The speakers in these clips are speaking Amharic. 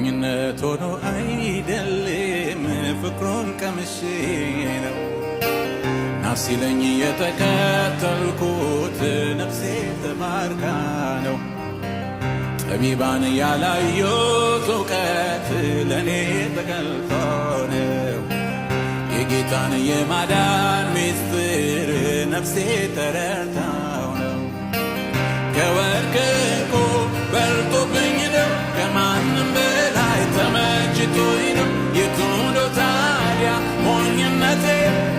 ሞኝነት ሆኖ አይደለም፣ ፍቅሩን ቀምሼ ነው። ናሲለኝ የተከተልኩት ነፍሴ ተማርካ ነው። ጠቢባን ያላዩት እውቀት ለእኔ ተገልጦ ነው። የጌታን የማዳን ምስጢር ነፍሴ ተረድታው ነው። ከወርቅ ዕንቁ በልጦብኝ ነው፣ ከማንም በላይ ተመችቶኝ ነው። የቱ ነው ታዲያ ሞኝነቴ?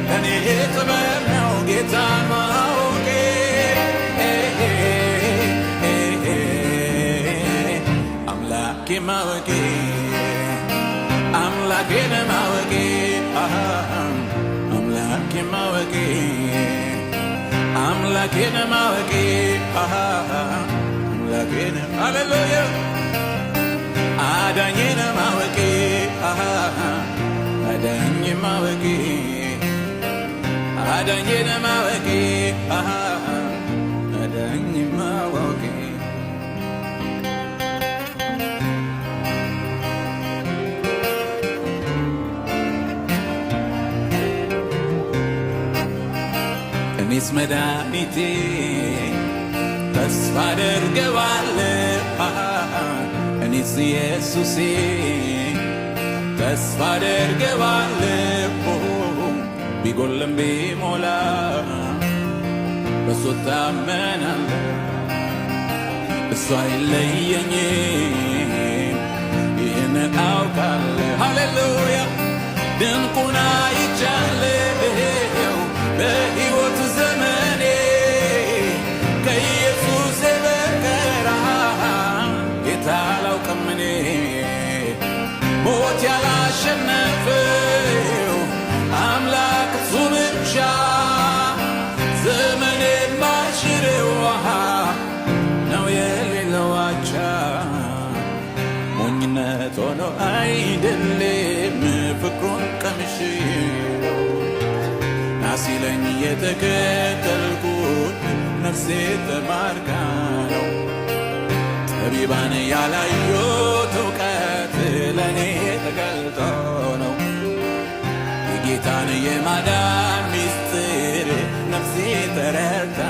ለእኔ ጥበብ ነው ጌታን ማወቄ። አምላኬ ማወቄ፣ አምላኬን ማወቄ፣ አምላኬ ማወቄ፣ አምላኬን ማወቄ፣ አምላኬን፣ ሃሌሉያ፣ አዳኜን ማወቄ፣ አዳኝ ማወቄ፣ አዳኜን ማወቄ፣ አዳኝ ማወቄ። እኔስ መድኃኒቴ ተስፋ አደርገዋለሁ። እኔስ ኢየሱሴ ተስፋ አደርገዋለሁ። ቢጎልም ቢሞላ በሱ እታመናለሁ። እሱ አይለየኝም፣ ይህን አውቃለሁ። ሃሌሉያ፣ ድንቁን አይቻለሁ በሕይወት ዘመኔ፣ ከኢየሱስ በቀር ጌታ አላውቅም እኔ። ሞት ያላሸነፈው አምላክ እሱ ብቻ፣ ዘመን የማይሽረው ነው የሌለው አቻ። ሞኝነት ሆኖ አይደለም፣ ፍቅሩን ቀምሼ ናሲለኝ የተከተልኩት ነፍሴ ተማርካ ነው። ጠቢባን ያላዩት እውቀት ለእኔ ተገልጦ ነው። የጌታን የማዳን ምስጢር ነፍሴ ተረድታ